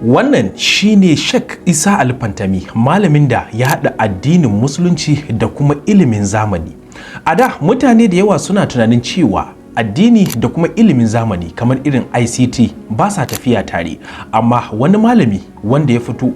Wannan shine Sheikh Isa Ali Pantami, malamin da ya haɗa addinin Musulunci da kuma ilimin zamani. A da mutane da yawa suna tunanin cewa addini da kuma ilimin zamani kamar irin ICT ba sa tafiya tare, amma wani malami wanda ya fito,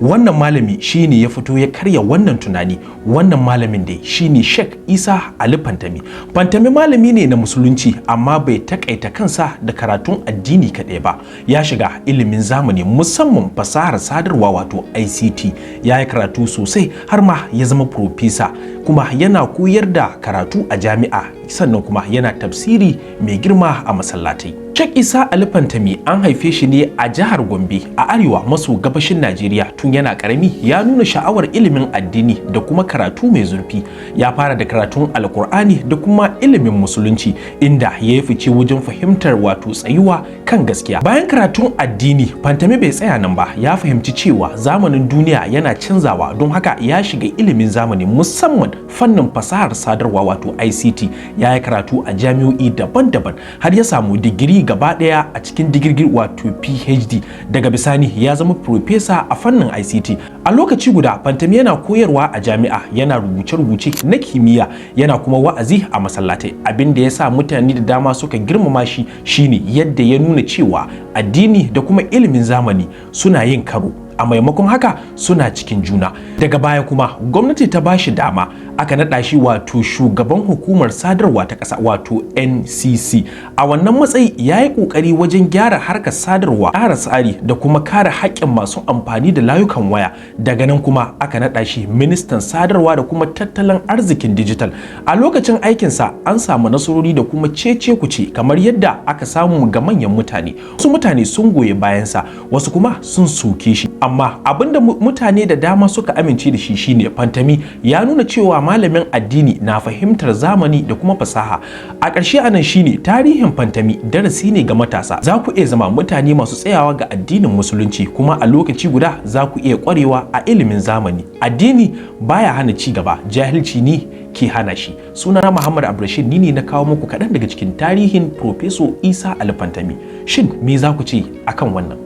wannan malami shine ya fito ya karya wannan tunani. Wannan malamin dai shine Sheikh Isa Ali Pantami. Pantami malami ne na Musulunci, amma bai takaita kansa da karatun addini kaɗai ba. Ya shiga ilimin zamani, musamman fasahar sadarwa wato ICT. Ya yi karatu sosai har ma ya zama profesa, kuma yana koyar da karatu a jami'a, sannan kuma yana tafsiri mai girma a masallatai. Sheikh Isa Ali Pantami an haife shi ne a jihar Gombe a arewa maso gabashin Najeriya. Tun yana karami ya nuna sha'awar ilimin addini da kuma karatu mai zurfi. Ya fara da karatun Alkur'ani da kuma ilimin Musulunci, inda ya yi fice wajen fahimtar wato tsayuwa kan gaskiya. Bayan karatun addini, Pantami bai tsaya nan ba. Ya fahimci cewa zamanin duniya yana canzawa, don haka ya shiga ilimin zamani, musamman fannin fasahar sadarwa wato ICT. Ya yi karatu a jami'o'i daban-daban har ya samu digiri gaba daya a cikin digirgir wato PhD. Daga bisani ya zama profesa a fannin ICT. A lokaci guda, Pantami yana koyarwa a jami'a, yana rubuce-rubuce na kimiyya, yana kuma wa'azi a masallatai. Abin da ya sa mutane da dama suka girmama shi shine yadda ya nuna cewa addini da kuma ilimin zamani suna yin karo, a maimakon haka suna cikin juna. Daga baya kuma gwamnati ta bashi dama, aka naɗa shi wato shugaban hukumar sadarwa ta ƙasa wato NCC. A wannan matsayi ya yi ƙoƙari wajen gyara harkar sadarwa, ƙara tsari da kuma kare haƙƙin masu amfani da layukan waya. Daga nan kuma aka naɗa shi ministan sadarwa da kuma tattalin arzikin dijital. A lokacin aikinsa an samu nasarori da kuma cece kuce kamar yadda aka samu ga manyan mutane. Wasu mutane sun goyi bayansa, wasu kuma sun soke shi, amma abinda mutane da dama suka amince da shi shine Pantami ya nuna cewa malamin addini na fahimtar zamani da kuma fasaha. A ƙarshe anan shine tarihin Pantami darasi ne ga matasa: za ku iya zama mutane masu tsayawa ga addinin Musulunci, kuma a lokaci guda za ku iya ƙwarewa a ilimin zamani. Addini baya hana ci gaba, jahilci ne ke hana shi. Sunana Muhammad Abdulrashid, ni ne na kawo muku kaɗan daga cikin tarihin Professor Isa Ali Pantami. Shin me za ku ce akan wannan?